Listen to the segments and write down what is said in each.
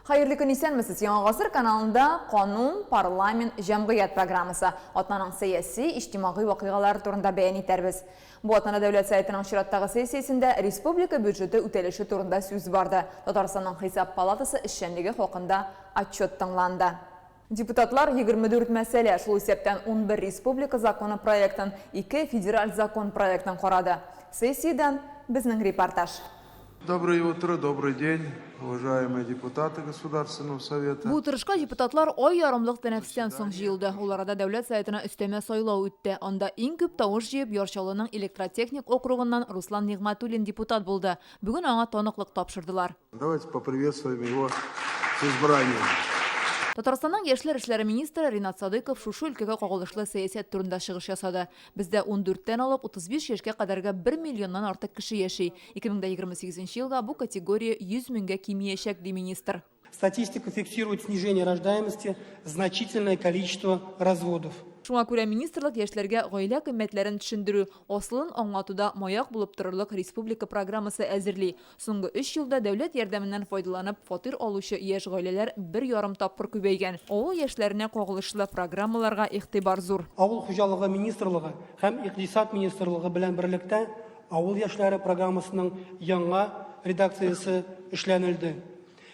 Хәерле көн, исәнмесез! Яңа гасыр каналында Канун, парламент, җәмгыять программасы. Атнаның сәяси, иҗтимагый вакыйгалары турында бәян итәрбез. Бу атнада Дәүләт Советының чираттагы сессиясендә республика бюджеты үтәлеше турында сүз барды. Татарстанның Хисап палатасы эшчәнлеге хакында отчет тыңланды. Депутатлар 24 мәсьәлә, шул исәптән 11 республика законы проектын, ике федераль закон проектын карады. Сессиядән безнең репортаж. Доброе утро, добрый день, уважаемые депутаты Государственного Совета. Бу утырышка депутатлар ай ярымлык тәнәфестән соң җыелды. Ул арада Дәүләт Советына өстәмә сайлау үтте. Анда иң күп тавыш җыеп Яр Чаллының электротехник округыннан Руслан Нигъмәтуллин депутат булды. Бүген аңа таныклык тапшырдылар. Давайте поприветствуем его с избранием. Татарстанның яшьләр эшләре министры Ринат Садыйков шушы өлкәгә кагылышлы сәясәт турында чыгыш ясады. Бездә ундүрттән алып 35 яшькә кадәрге бер миллионнан артык кеше яши. 2028 нче елга бу категория 100 меңгә кимиячәк, ди министр. Статистика фиксирует снижение рождаемости, значительное количество разводов. Шуңа күрә министрлык яшьләргә гаилә кыйммәтләрен төшендерү, асылын аңлатуда маяк булып торырлык республика программасы әзерли. Соңгы өч елда дәүләт ярдәменнән файдаланып фатир алучы яшь гаиләләр бер ярым тапкыр күбәйгән. Авыл яшьләренә кагылышлы программаларга игътибар зур. Авыл хуҗалыгы министрлыгы һәм Икътисад министрлыгы белән берлектә Авыл яшьләре программасының яңа редакциясе эшләнелде.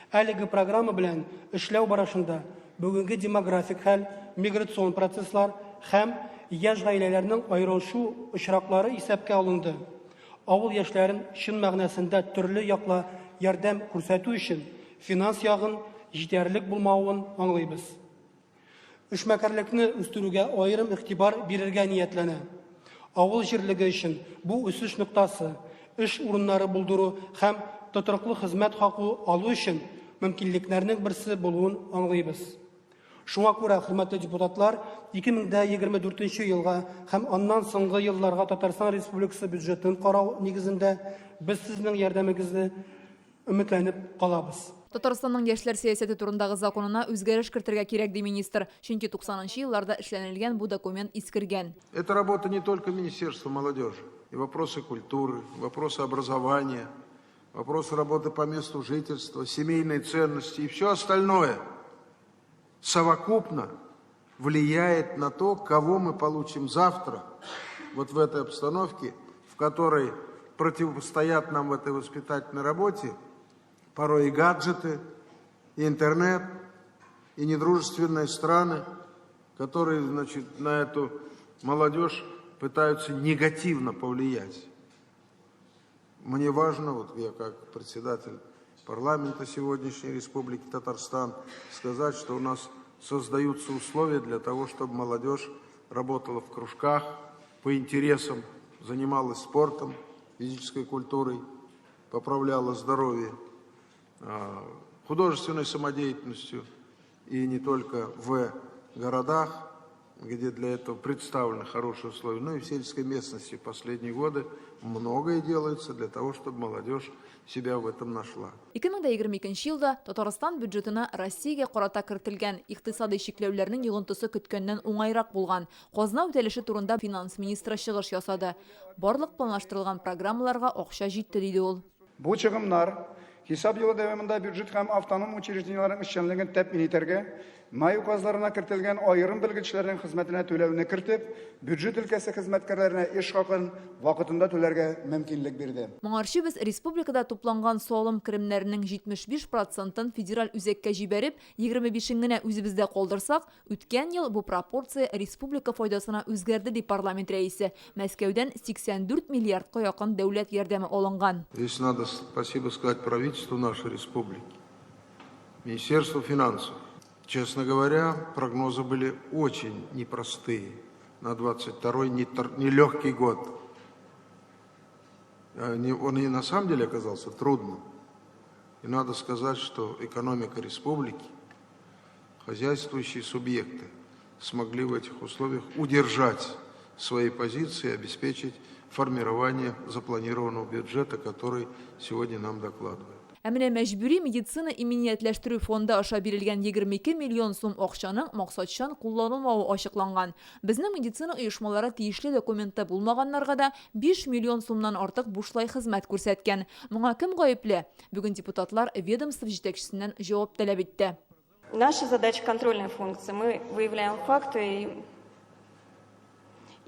Әлеге программа белән эшләү барышында бүгенге демографик хәл, миграцион процесслар һәм яшь гаиләләрнең аерылышу очраклары исәпкә алынды. Авыл яшьләрен чын мәгънәсендә төрле якла ярдәм күрсәтү өчен финанс ягын җитәрлек булмавын аңлыйбыз. Эшмәкәрлекне үстерүгә аерым игътибар бирергә ниятләнә. Авыл җирлеге өчен бу үсеш ноктасы, эш урыннары булдыру һәм тотрыклы хезмәт хакы алу өчен мөмкинлекләрнең берсе булуын аңлыйбыз. Шуңа күрә, хөрмәтле депутатлар, 2024 елга һәм аннан соңгы елларга Татарстан Республикасы бюджетын карау нигезендә без сезнең ярдәмегезне өметләнеп калабыз. Татарстанның яшьләр сәясәте турындагы законына үзгәреш кертергә кирәк, ди министр. Чөнки 90 нчы елларда эшләнелгән бу документ искергән. Это работа не только Министерства молодежи. И вопросы культуры, вопросы образования, вопросы работы по месту жительства, семейные ценности и все остальное совокупно влияет на то, кого мы получим завтра, вот в этой обстановке, в которой противостоят нам в этой воспитательной работе порой и гаджеты, и интернет, и недружественные страны, которые, значит, на эту молодежь пытаются негативно повлиять. Мне важно, вот я как председатель парламента сегодняшней Республики Татарстан, сказать, что у нас создаются условия для того, чтобы молодежь работала в кружках по интересам, занималась спортом, физической культурой, поправляла здоровье, художественной самодеятельностью, и не только в городах, где для этого представлены хорошие условия, но и в сельской местности в последние годы многое делается для того, чтобы молодежь себя в этом нашла. 2022 елда Татарстан бюджетына Россиягә карата кертелгән икътисадый чикләүләрнең йогынтысы көткәннән уңайрак булган. Казна үтәлеше турында финанс министры чыгыш ясады. Барлык планлаштырылган программаларга акча җитте, диде ул. Бу чыгымнар хисап елы дәвамында бюджет һәм автоном учреждениеләрнең эшчәнлеген тәэмин итәргә, май указларына кертелгән аерым белгечләрнең хезмәтенә түләүне кертеп, бюджет өлкәсе хезмәткәрләренә эш хакын вакытында түләргә мөмкинлек бирде. Моңарчы без республикада тупланган салым керемнәренең 75 процентын федераль үзәккә җибәреп, 25-ен генә үзебездә калдырсак, Үткән ел бу пропорция республика файдасына үзгәрде, ди парламент рәисе. Мәскәүдән 84 миллиардка якын дәүләт ярдәме алынган. Здесь надо спасибо сказать правительству нашей республики, Министерству финансов. Честно говоря, прогнозы были очень непростые на 22-й нелегкий год. Он и на самом деле оказался трудным. И надо сказать, что экономика республики, хозяйствующие субъекты смогли в этих условиях удержать свои позиции и обеспечить формирование запланированного бюджета, который сегодня нам докладывают. Ә менә мәҗбүри медицина иминиятләштерү фонды аша бирелгән 22 миллион сум акчаның максатчан кулланылмавы ачыкланган. Безнең медицина оешмалары тиешле документы булмаганнарга да 5 миллион сумнан артык бушлай хезмәт күрсәткән. Моңа кем гаепле? Бүген депутатлар ведомство җитәкчесеннән җавап таләп итте. Наша задача контрольная функция. Мы выявляем факты и,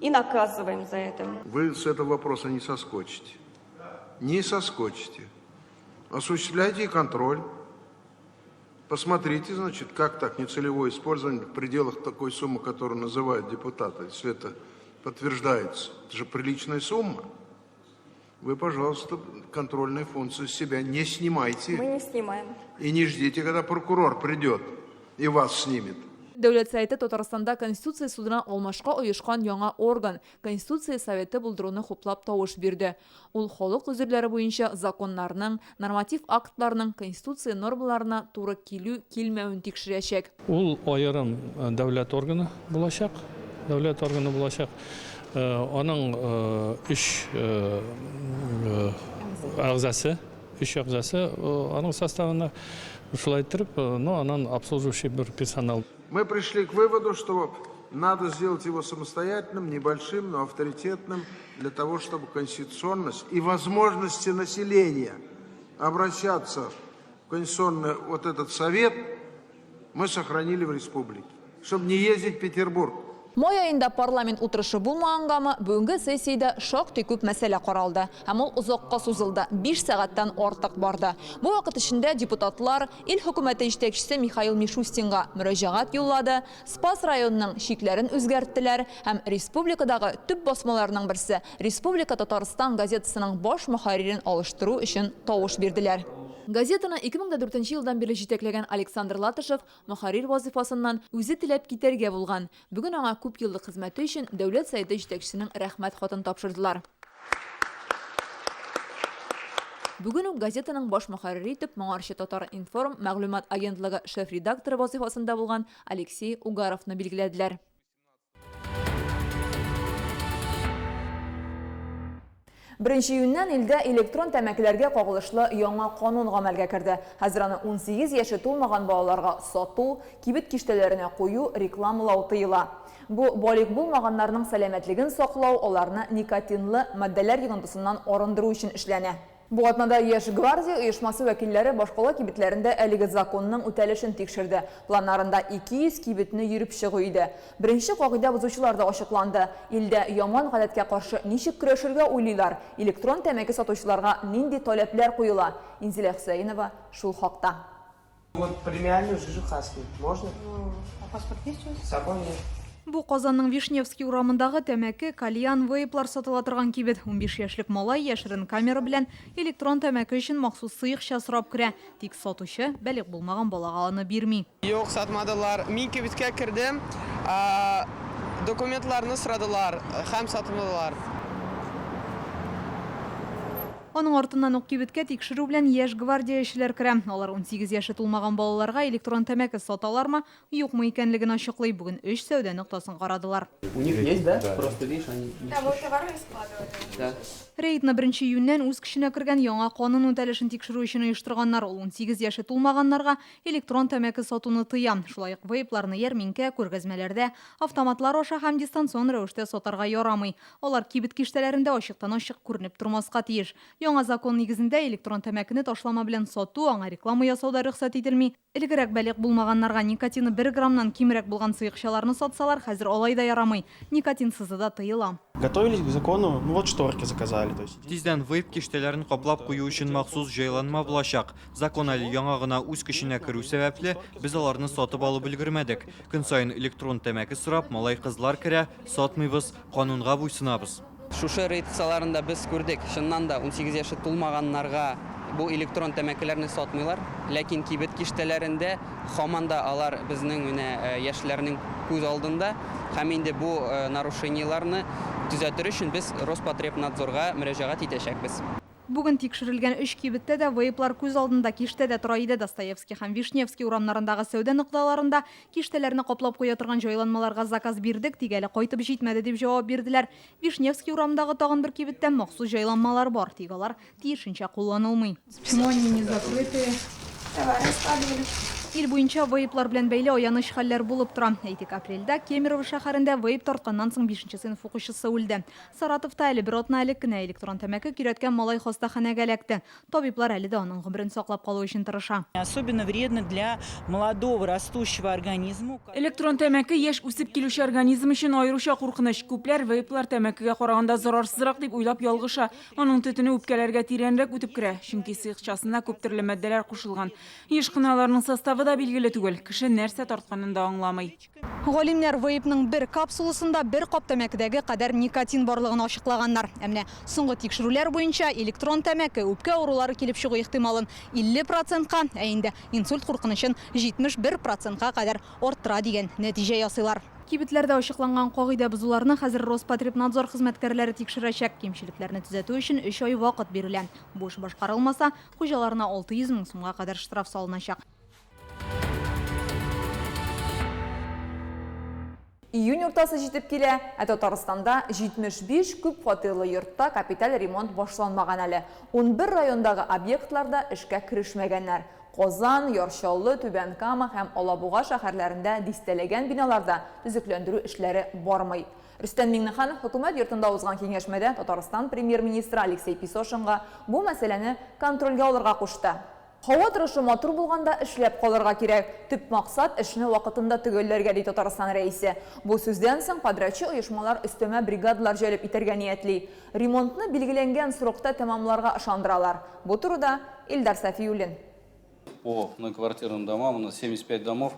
и наказываем за это. Вы с этого вопроса не соскочите. Не соскочите. Осуществляйте контроль. Посмотрите, значит, как так нецелевое использование в пределах такой суммы, которую называют депутаты, если это подтверждается. Это же приличная сумма. Вы, пожалуйста, контрольные функции с себя не снимайте. Мы не снимаем. И не ждите, когда прокурор придет и вас снимет. Дәүләт Советы Татарстанда Конституция судына алмашка оешкан яңа орган, Конституция Советы булдыруны хуплап тавыш бирде. Ул халык гозерләре буенча законнарның, норматив актларның Конституция нормаларына туры килү-килмәвен тикшерәчәк. Ул аерым дәүләт органы булачак, дәүләт органы булачак. Аның өч әгъзасы, өч әгъзасы аның составында. Шулай иттереп, ну, аннан обслуживающий бер персонал. Мы пришли к выводу, что надо сделать его самостоятельным, небольшим, но авторитетным, для того, чтобы конституционность и возможности населения обращаться в конституционный вот этот совет мы сохранили в республике, чтобы не ездить в Петербург. Май аенда парламент утырышы булмагангамы, бүгенге сессиядә шактый күп мәсьәлә каралды. Һәм ул озакка сузылды, биш сәгатьтән артык барды. Бу вакыт эчендә депутатлар ил хөкүмәте җитәкчесе Михаил Мишустинга мөрәҗәгать юллады, Спас районының чикләрен үзгәрттеләр һәм республикадагы төп басмаларның берсе Республика Татарстан газетасының баш мөхәррирен алыштыру өчен тавыш бирделәр. Газетаны 2004 нче елдан бирле җитәкләгән Александр Латышев мөхәррир вазыйфасыннан үзе теләп китәргә булган. Бүген аңа күпьеллык хезмәте өчен Дәүләт Советы җитәкчесенең Рәхмәт хатын тапшырдылар. Бүген үк газетаның баш мөхәррире итеп моңарчы Татар-информ мәгълүмат агентлыгы шеф-редакторы вазыйфасында булган Алексей Угаровны билгеләделәр. Беренче июньнән илдә электрон тәмәкеләргә кагылышлы яңа канун гамәлгә керде. Хәзер аны 18 яше тулмаган балаларга сату, кибет киштәләренә кую, рекламалау тыела. Бу балигъ булмаганнарның сәламәтлеген саклау, аларны никотинлы матдәләр йогынтысыннан арындыру өчен эшләнә. Бу атнада Яшь гвардия оешмасы вәкилләре башкала кибетләрендә әлеге законның үтәлешен тикшерде. Планнарында 200 кибетне йөреп чыгу иде. Беренче кагыйдә бозучылар да ачыкланды. Илдә яман гадәткә каршы ничек көрәшергә уйлыйлар? Электрон тәмәке сатучыларга нинди таләпләр куела? Инзилә Хөсәенова шул хакта. Вот премиальную жижу хаски. Можно? А паспорт есть у вас? С собой нет. Бу Казанның Вишневский урамындагы тәмәке, кальян, вейплар сатыла торган кибет. 15 яшьлек малай яшерен камера белән электрон тәмәке өчен махсус сыекча сорап керә. Тик сатучы балигъ булмаган балага аны бирми. Юк, сатмадылар. Мин кибеткә кердем, документларны сорадылар һәм сатмадылар. Аның артыннан ук кибеткә тикшерү белән яшь гвардиячеләр керә. Алар 18 яше тулмаган балаларга электрон тәмәке саталармы, юкмы икәнлеген ачыклый. Бүген өч сәүдә ноктасын карадылар. У них есть, да? Просто видишь, они Да, вы товары складывали. Да. Рейдны беренче июньнән үз көченә кергән яңа канун үтәлешен тикшерү өчен оештырганнар. Ул 18 яше тулмаганнарга электрон тәмәке сатуны тыя. Шулай ук вейпларны ярминкә, күргәзмәләрдә, автоматлар аша һәм дистанцион рәвештә сатарга ярамый. Алар кибет киштәләрендә ачыктан-ачык күренеп тормаска тиеш. Яңа закон нигезендә электрон тәмәкене ташлама белән сату, аңа реклама ясау да рөхсәт ителми. Элегрәк балигъ булмаганнарга никотины бер граммнан кимрәк булган сыекчаларны сатсалар, хәзер алай да ярамый. Никотинсызы да тыела. Готовились к закону, ну вот шторки заказали, то есть. Тиздән вейп киштәләрен каплап кую өчен махсус җайланма булачак. Закон әле яңа гына үз көченә керү сәбәпле, без аларны сатып алып өлгермәдек. Көн саен электрон тәмәке сорап, малай-кызлар керә, сатмыйбыз, канунга буйсынабыз. Шушы рейд кысаларында без күрдек, чыннан да, 18 яше тулмаганнарга бу электрон тәмәкеләрне сатмыйлар, ләкин кибет киштәләрендә һаман да алар безнең менә яшьләрнең күз алдында, һәм инде бу нарушениеләрне төзәтер өчен без Роспотребнадзорга мөрәҗәгать итәчәкбез. Бүген тикшерелгән өч кибеттә дә вейплар күз алдында киштәдә тора иде. Достоевский һәм Вишневский урамнарындагы сәүдә нокталарында киштәләрне каплап куя торган җайланмаларга заказ бирдек, тик әле кайтып җитмәде, дип җавап бирделәр. Вишневский урамындагы тагын бер кибеттә махсус җайланмалар бар, тик алар тиешенчә кулланылмый. Почему они не закрытые? Товары складывали. Ил буенча вейплар белән бәйле аяныч хәлләр булып тора. Әйтик, апрельдә Кемерово шәһәрендә вейп тартканнан соң бишенче сыйныф укучысы үлде. Саратовта әле бер атна элек кенә электрон тәмәке көйрәткән малай хастаханәгә эләкте. Табиблар әле дә аның гомерен саклап калу өчен тырыша. Особенно вредно для молодого растущего организма. Электрон тәмәке яшь үсеп килүче организм өчен аеруча куркыныч. Күпләр вейплар тәмәкегә караганда зарарсызрак дип уйлап ялгыша. Аның төтене үпкәләргә тирәнрәк үтеп керә, чөнки сыекчасына күптөрле матдәләр кушылган. Еш кына аларның составы да билгеле түгел, кеше нәрсә тартканын да аңламый. Галимнәр вейпның бер капсуласында бер кап тәмәкедәге кадәр никотин барлыгын ачыклаганнар. Ә менә соңгы тикшерүләр буенча, электрон тәмәке үпкә авырулары килеп чыгу ихтималын 50 процентка, ә инде инсульт куркынычын 71 процентка кадәр арттыра дигән нәтиҗә ясыйлар. Кибетләрдә ачыкланган кагыйдә бозуларны хәзер Роспотребнадзор хезмәткәрләре тикшерәчәк. Кимчелекләрне төзәтү өчен өч ай вакыт бирелә. Бу эш башкарылмаса, хуҗаларына 600 мең сумга кадәр штраф салыначак. Июнь уртасы җитеп килә, ә Татарстанда 75 күп фатирлы йортта капиталь ремонт башланмаган әле. 11 райондагы объектларда эшкә керешмәгәннәр. Казан, Яр Чаллы, Түбән Кама һәм Алабуга шәһәрләрендә дистәләгән биналарда төзекләндерү эшләре бармый. Рөстәм Миңнеханов Хөкүмәт йортында узган киңәшмәдә Татарстан Премьер-министры Алексей Песошинга бу мәсьәләне контрольгә алырга кушты. Һава торышы матур булганда эшләп калырга кирәк. Төп максат, эшне вакытында төгәлләргә, ди Татарстан Рәисе. Бу сүздән соң подрядчы оешмалар өстәмә бригадалар җәлеп итәргә ниятли. Ремонтны билгеләнгән срокта тәмамларга ышандыралар. Бу турыда Илдар Сафиуллин. По многоквартирным домам у нас 75 домов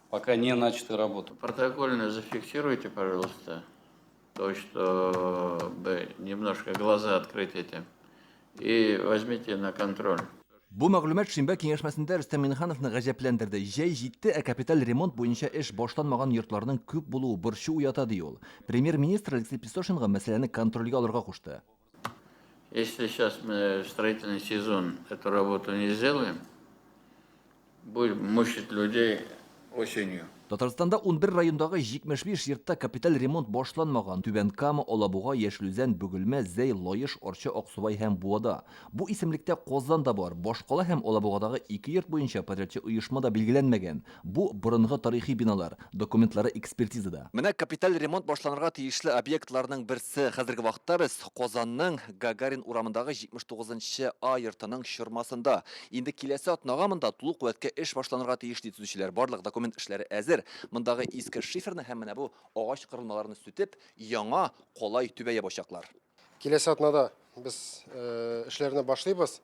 пока не начаты работы. Протокольно зафиксируйте, пожалуйста, то, чтобы немножко глаза открыть этим, и возьмите на контроль. Бу мәгълүмат шимбә киңәшмәсендә Рөстәм Миңнехановны гаҗәпләндерде. Җәй җитте, ә капиталь ремонт буенча эш башланмаган йортларның күп булуы борчу уята, ди ул. Премьер-министр Алексей Песошинга мәсьәләне контрольгә алырга кушты. Если сейчас мы строительный сезон эту работу не сделаем, будем мучить людей осенью. Татарстанда 11 райондагы 75 йортта капиталь ремонт башланмаган. Түбән Кама, Алабуга, Яшел Үзән, Бөгелмә, Зәй, Лаеш, Арча, Аксубай һәм Буада. Бу исемлектә Казан да бар. Башкала һәм Алабугадагы ике йорт буенча подрядчы оешма да билгеләнмәгән. Бу, борынгы тарихи биналар, документлары экспертизада. Менә капиталь ремонт башланырга тиешле объектларның берсе. Хәзерге вакытта без Казанның Гагарин урамындагы 79 нчы А йортының чормасында. Инде киләсе атнага монда тулы куәткә эш башланырга тиеш, ди төзүчеләр. Барлык документ эшләре әзер. Мондагы иске шиферны һәм менә бу агач корылмаларны сүтеп, яңа калай түбә ябачаклар. Киләсе атнада без эшләрне башлыйбыз.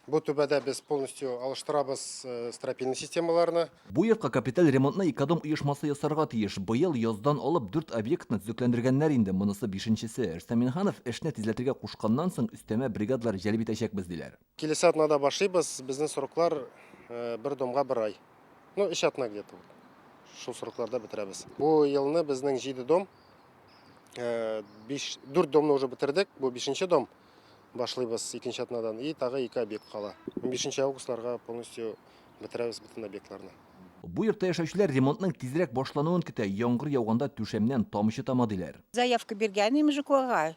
Бу түбәдә без полностью алыштырабыз стропильный системаларны. Бу йортка капиталь ремонтны Экодом оешмасы ясарга тиеш. Быел яздан алып дүрт объектны төзекләндергәннәр инде, монысы бишенчесе. Рөстәм Миңнеханов эшне тизләтергә кушканнан соң өстәмә бригадалар җәлеп итәчәкбез, диләр. Киләсе атнада башлыйбыз, безнең сроклар бер домга бер ай. Ну, өч атна где-то вот. Шул срокларда бетерәбез. Бу елны безнең җиде дом, биш, дүрт домны уже бетердек, бу бишенче дом. Башлыйбыз икенче атнадан и тагы ике объект кала. Унбишенче августларга полностью бетерәбез бөтен объектларны. Бу йортта яшәүчеләр ремонтның тизрәк башлануын көтә, яңгыр яуганда түшәмнән тамчы тама, диләр. Заявка биргән идем ЖКОга.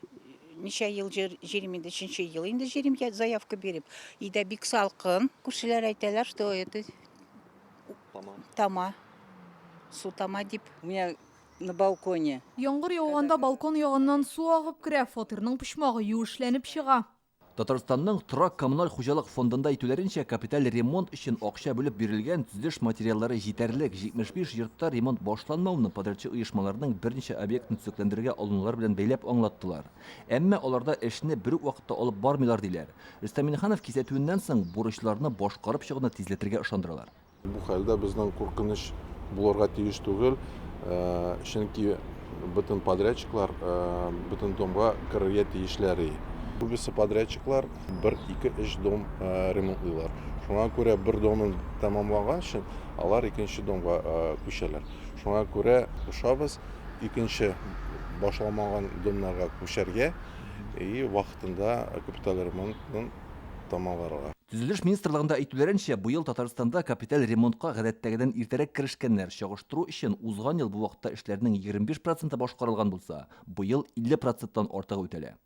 Ничә ел җөрим инде, өченче ел инде җөрим заявка биреп. Өйдә бик салкын. Күршеләр әйтәләр, что это тама, су тама дип. У меня на балконе. Яңгыр яуганда балкон ягыннан су агып керә, фатирның почмагы юешләнеп чыга. Татарстанның торак-коммуналь хуҗалык фондында әйтүләренчә, капиталь ремонт өчен акча бүлеп бирелгән, төзелеш материаллары җитәрлек. 75 йортта ремонт башланмауны подрядчы оешмаларның берничә объектын төзекләндерергә алынулары белән бәйләп аңлаттылар. Әмма аларда эшне бер үк вакытта алып бармыйлар, диләр. Рөстәм Миңнеханов кисәтүеннән соң, бурычларны башкарып чыгуны тизләтергә ышандыралар. Бу хәлдә безнең куркыныч булырга тиеш түгел, чөнки бөтен подрядчиклар бөтен домга керергә тиешләр. Күбесе подрядчиклар бер, ике, өч дом ремонтлыйлар. Шуңа күрә бер домын тәмамлаган өчен алар икенче домга күчәләр. Шуңа күрә кушабыз икенче башламаган домнарга күчәргә. И вакытында капиталь ремонтын тәмамларга. Төзелеш министрлыгында әйтүләренчә, быел Татарстанда капиталь ремонтка гадәттәгедән иртәрәк керешкәннәр. Чагыштыру өчен, узган ел бу вакытта эшләрнең 25 проценты башкарылган булса, быел 50 проценттан артыгы үтәлә.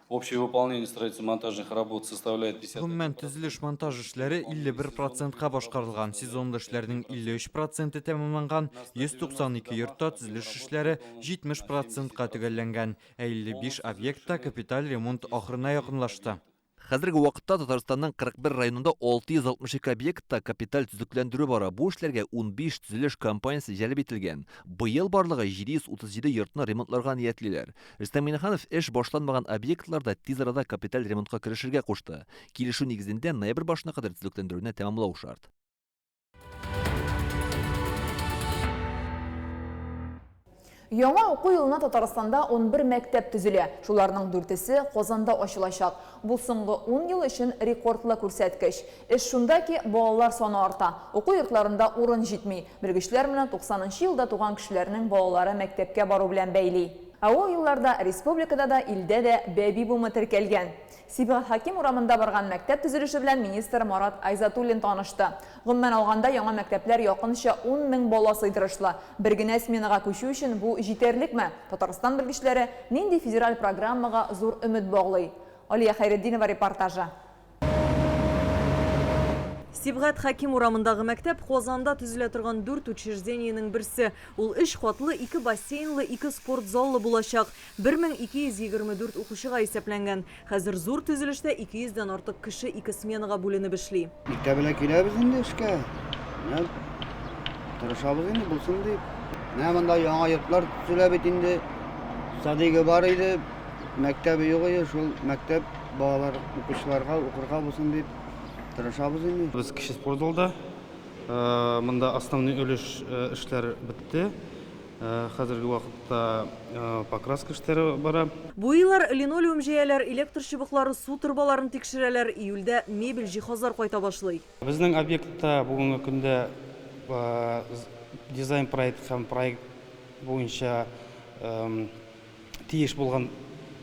Общее выполнение строительно-монтажных работ составляет 50. Гомумән, төзелеш-монтаж эшләре 51 процентка башкарылган, сезонлы эшләрнең 53 проценты тәмамланган, 192 йортта төзелеш эшләре 70 процентка төгәлләнгән. Ә 55 объектта капиталь ремонт ахырына якынлашты. Хәзерге вакытта Татарстанның 41 районында 662 объектта капиталь төзекләндерү бара. Бу эшләргә 15 төзелеш компаниясе җәлеп ителгән. Быел барлыгы 737 йортны ремонтларга ниятлиләр. Рөстәм Миңнеханов эш башланмаган объектларда тиз арада капиталь ремонтка керешергә кушты. Килешү нигезендә ноябрь башына кадәр төзекләндерүне тәмамлау шарт. Яңа уку елына Татарстанда 11 мәктәп төзелә. Шуларның дүртесе Казанда ачылачак. Бу соңгы ун ел өчен рекордлы күрсәткеч. Эш шунда ки, балалар саны арта. Уку йортларында урын җитми. Белгечләр моны 90 нчы елда туган кешеләрнең балалары мәктәпкә бару белән бәйли. Ә ул елларда республикада да, илдә дә бәби бумы теркәлгән. Сибгат Хәким урамында барган мәктәп төзелеше белән министр Марат Айзатуллин танышты. Гомумән алганда, яңа мәктәпләр якынча 10 мең бала сыйдырышлы. Бер генә сменага күчү өчен бу җитәрлекме? Татарстан белгечләре нинди федераль программага зур өмет баглый? Алия Хәйретдинова репортажы. Сибгат Хәким урамындагы мәктәп Казанда төзелә торган дүрт учреждениенең берсе. Ул өч катлы, ике бассейнлы, ике спорт заллы булачак. 1224 укучыга исәпләнгән. Хәзер зур төзелештә 200 дән артык кеше ике сменага бүленеп эшли. Иртә белән киләбез инде эшкә. Менә тырышабыз инде булсын дип. Менә монда яңа йортлар төзелә бит инде. Садигы бар иде, мәктәбе юк иде, шул мәктәп балалар, укучыларга укырга булсын дип тырышабыз инде. Без кече спорт залда. Монда основной өлеш эшләр бетте. Хәзерге вакытта покраска эшләре бара. Буйлар, линолеум җәяләр, электр чыбыклары, су торбаларын тикшерәләр. Июльдә мебель, җиһазлар кайта башлый. Безнең объектта бүгенге көндә дизайн-проект һәм проект буенча Тиеш булган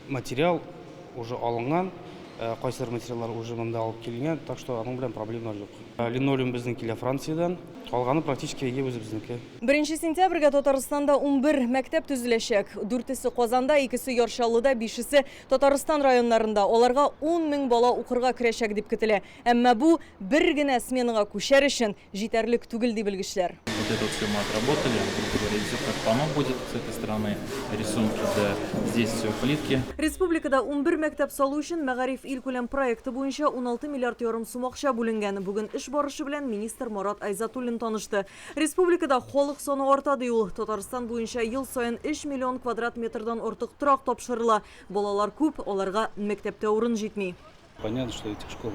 материал уже алынган, кайсыдыр материаллар уже монда алып киленгән, так что аның белән проблемалар юк. Линолеум безнең килә Франциядән, калганы практически өйгә үзебезнеке. Беренче сентябрьгә Татарстанда 11 мәктәп төзеләчәк. Дүртесе Казанда, икесе Яр Чаллыда, бишесе Татарстан районнарында. Аларга 10 мең бала укырга керәчәк дип көтелә. Әмма бу бер генә сменага күчәр өчен җитәрлек түгел, ди белгечләр. Вот это вот все мы отработали, грубо говоря, все как панно будет с этой стороны, рисунки, да, здесь все плитки. Республикада 11 мәктәп салу өчен Мәгариф илкүләм проекты буенча 16 миллиард ярым сум акча бүленгән. Бүген эш барышы белән министр Марат Айзатуллин танышты. Республикада халык саны арта, ди ул. Татарстан буенча ел саен 3 миллион квадрат метрдан артык торак тапшырыла. Балалар күп, аларга мәктәптә урын җитми. Понятно, что этих школ,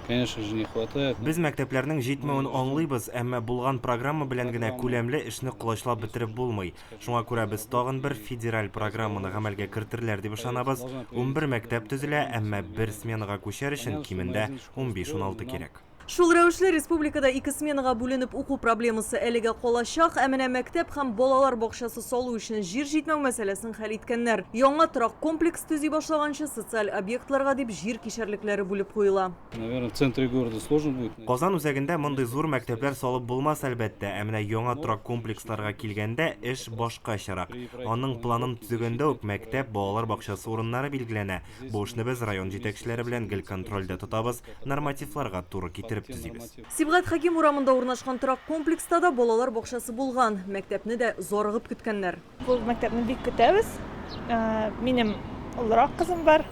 конечно же, не хватает. Без мәктәпләрнең җитмәвен аңлыйбыз, әмма булган программа белән генә күләмле эшне колачлап бетереп булмый. Шуңа күрә без тагын бер федераль программаны гамәлгә кертерләр дип ышанабыз. 11 мәктәп төзелә, әмма бер сменага күчәр өчен кимендә 15-16 кирәк. Шул рәвешле, республикада ике сменага бүленеп уку проблемасы әлегә калачак, ә менә мәктәп һәм балалар бакчасы салу өчен җир җитмәү мәсьәләсен хәл иткәннәр. Яңа торак комплекс төзи башлаганчы социаль объектларга дип җир кишәрлекләре бүлеп куела. Наверное, в центре города сложно будет. Казан үзәгендә мондый зур мәктәпләр салып булмас, әлбәттә, ә менә яңа торак комплексларга килгәндә, эш башкачарак. Аның планын төзегәндә үк мәктәп, балалар бакчасы урыннары билгеләнә. Бу эшне без район җитәкчеләре белән гел контрольдә тотабыз, нормативларга туры китереп төзибез. Сибгат Хәким урамында урнашкан торак комплекста да балалар бакчасы булган. Мәктәпне дә зарыгып көткәннәр. Бу мәктәпне бик көтәбез. Минем олырак кызым бар.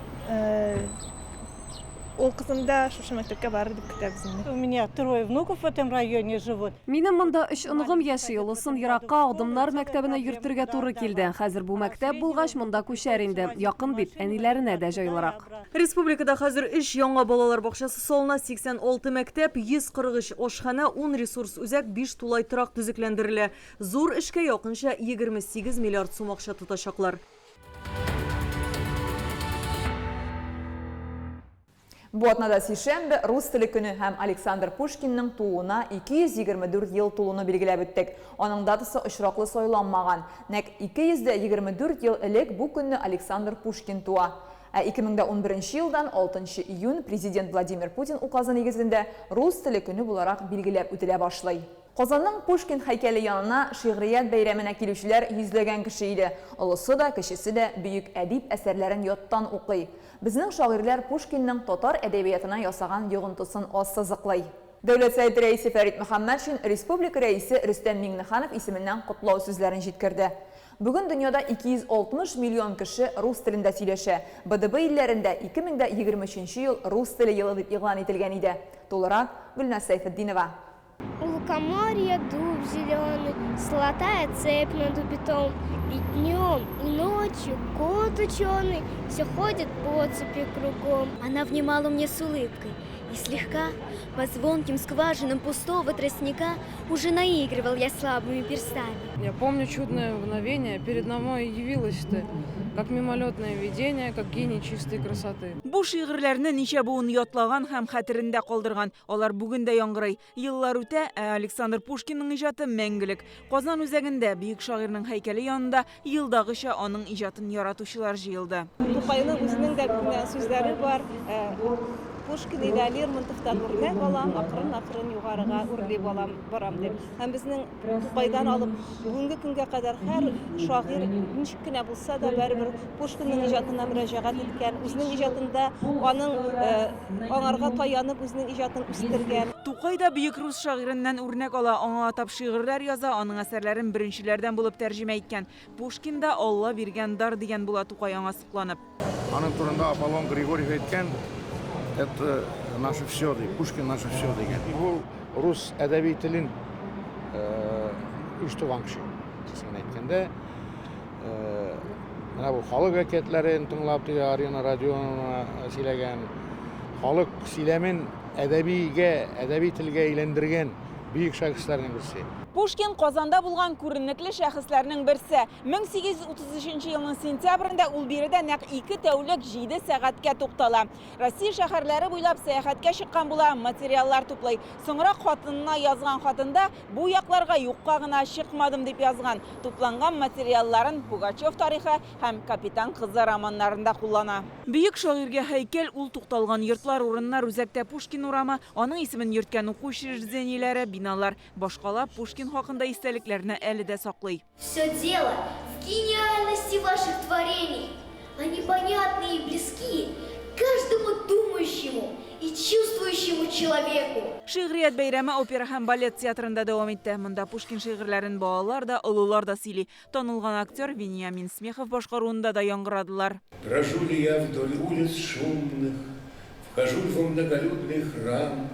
Ул кызым да шушы мәктәпкә барыр дип көтәбез инде. У меня трое внуков в этом районе живут. Минем монда өч оныгым яши, олысын еракка, Адымнар мәктәбенә йөртергә туры килде. Хәзер бу мәктәп булгач, монда күчәр инде. Якын бит, әниләренә дә җайлырак. Республикада хәзер өч яңа балалар бакчасы салына, 86 мәктәп, 143 ашханә, ун ресурс үзәк, биш тулай торак төзекләндерелә. Зур эшкә якынча 28 миллиард сум акча тотачаклар. Бу атнада сишәмбе, рус теле көне һәм Александр Пушкинның тууына 224 ел тулуны билгеләп үттек. Аның датасы очраклы сайланмаган. Нәкъ 224 ел элек бу көнне Александр Пушкин туа. Ә 2011 елдан 6 июнь Президент Владимир Путин указы нигезендә Рус теле көне буларак билгеләп үтелә башлый. Казанның Пушкин һәйкәле янына шигърият бәйрәменә килүчеләр йөзләгән кеше иде. Олысы да, кечесе дә бөек әдип әсәрләрен яттан укый. Безнең шагыйрьләр Пушкинның татар әдәбиятына ясаган йогынтысын ассызыклый. Дәүләт Советы Рәисе Фәрит Мөхәммәтшин республика Рәисе Рөстәм Миңнеханов исеменнән котлау сүзләрен җиткерде. Бүген дөньяда 260 миллион кеше рус телендә сөйләшә. БДБ илләрендә 2023 нче ел рус теле елы дип игълан ителгән иде. Тулырак, Гөлназ Сәйфетдинова. У лукоморья дуб зеленый, Золотая цепь над убитом, И днем, и ночью кот ученый Все ходит по цепи кругом. Она внимала мне с улыбкой и слегка по звонким скважинам пустого тростника уже наигрывал я слабыми перстами. Я помню чудное мгновение, перед мной явилась ты, как мимолетное видение, как гений чистой красоты. Бу шигырьләрне ничә буын ятлаган һәм хәтерендә калдырган, алар бүген дә яңгырый. Еллар үтә, ә Александр Пушкинның иҗаты мәңгелек. Казан үзәгендә, бөек шагыйрьнең һәйкәле янында елдагыча аның иҗатын яратучылар җыелды. Тукайның үзенең дә күп сүзләре бар. Пушкин илә Лермонтовтан үрнәк алам, акрын-акрын югарыга үрли балам, барам дип. Һәм безнең Тукайдан алып бүгенге көнгә кадәр һәр шагыйрь ничек кенә булса да барыбер Пушкинның иҗатына мөрәҗәгать иткән, үзенең иҗатында аның аңарга таянып үзенең иҗатын үстергән. Тукай да бөек рус шагыйреннән үрнәк ала, аңа атап шигырьләр яза, аның әсәрләрен беренчеләрдән булып тәрҗемә иткән. Пушкин да Алла биргән дар дигән була Тукай аңа сокланып. Аның турында Аполлон Григорьев әйткән, Это наше все, ди, Пушкин наше все дигән. Ул рус әдәби телен оештырган кеше, кыскасын әйткәндә. Менә бу халык әкиятләрен тыңлап, теге Арина Родионовна сөйләгән, халык сөйләмен әдәбигә, әдәби телгә әйләндергән бөек шәхесләрнең берсе. Пушкин Казанда булган күренекле шәхесләрнең берсе. 1833 елның сентябрендә ул биредә нәкъ ике тәүлек җиде сәгатькә туктала. Россия шәһәрләре буйлап сәяхәткә чыккан була, материаллар туплый. Соңрак хатынына язган хатында Бу якларга юкка гына чыкмадым дип язган. Тупланган материалларын Пугачев тарихы һәм Капитан кызы романнарында куллана. Бөек шагыйрьгә һәйкәл, ул тукталган йортлар, урыннар, үзәктә Пушкин урамы, аның исемен йөрткән уку учреждениеләре, биналар, башкала Пушкин хакында истәлекләрне әле дә саклый. Все дело в гениальности ваших творений. Они понятны и близки каждому думающему и чувствующему человеку. Шигърият бәйрәме опера һәм балет театрында дәвам итте. Монда Пушкин шигырьләрен балалар да, олылар да сөйли. Танылган актер Вениамин Смехов башкаруында да яңгырадылар. Брожу ли я вдоль улиц шумных, Вхожу ль во многолюдный храм,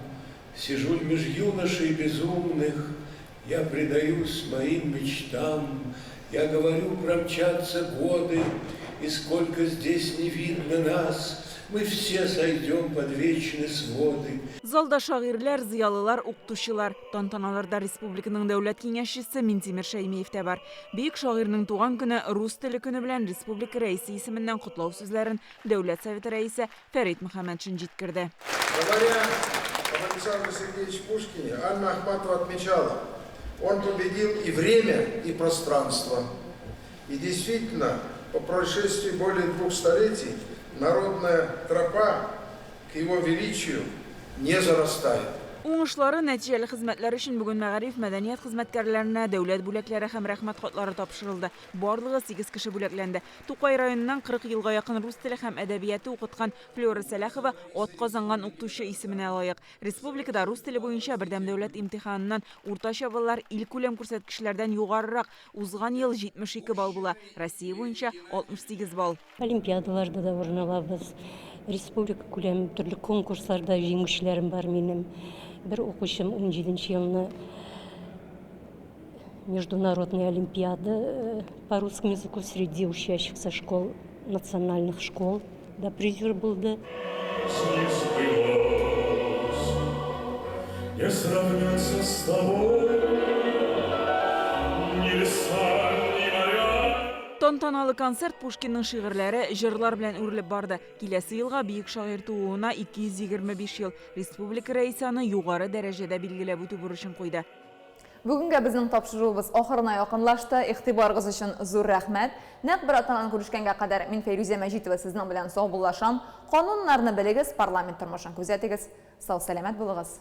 Сижу ль меж юношей безумных, Я предаюсь моим мечтам, Я говорю, промчатся годы, И сколько здесь не видно нас, Мы все сойдем под вечны своды. Залда шагыйрьләр, зыялылар, укытучылар. Тантаналарда республиканың Дәүләт Киңәшчесе Минтимер Шәймиев тә бар. Бөек шагыйрьнең туган көне, Рус теле көне белән республика Рәисе исеменнән котлау сүзләрен Дәүләт Советы Рәисе Фәрит Мөхәммәтшин җиткерде. Говоря об Александре Сергеевиче Пушкине, Анна Ахматова отмечала, он победил и время, и пространство. И действительно, по прошествии более двух столетий народная тропа к его величию не зарастает. Уңышлары, нәтиҗәле хезмәтләре өчен бүген мәгариф, мәдәният хезмәткәрләренә дәүләт бүләкләре һәм рәхмәт хатлары тапшырылды. Барлыгы сигез кеше бүләкләнде. Тукай районыннан 40 елга якын рус теле һәм әдәбияты укыткан Флера Сәләхова атказанган укытучы исеменә лаек. Республикада рус теле буенча бердәм дәүләт имтиханыннан уртача баллар илкүләм күрсәткечләрдән югарырак, узган ел 72 балл була, Россия буенча, 68 балл. Олимпиадаларда да урын алабыз. Республика күләм төрле конкурсларда җиңүчеләрем бар минем. Бер укучым унҗиденче елны Международная олимпиада э, по русскому языку среди учащихся школ, национальных школ, да, призер булды. Не сбылось, не сравняться с тобой ни леса, ни моря. Тантаналы концерт Пушкинның шигырьләре, җырлар белән үрелеп барды. Киләсе елга бөек шагыйрь тууына 225 ел. Республика Рәисе аны югары дәрәҗәдә билгеләп үтү бурычын куйды. Бүгенгә безнең тапшыруыбыз ахырына якынлашты. Игътибарыгыз өчен зур рәхмәт. Нәкъ бер атнадан күрешкәнгә кадәр мин Фәйрүзә Мәҗитова сезнең белән саубуллашам. Кануннарны белегез, парламент тормышын күзәтегез. Сау-сәламәт булыгыз.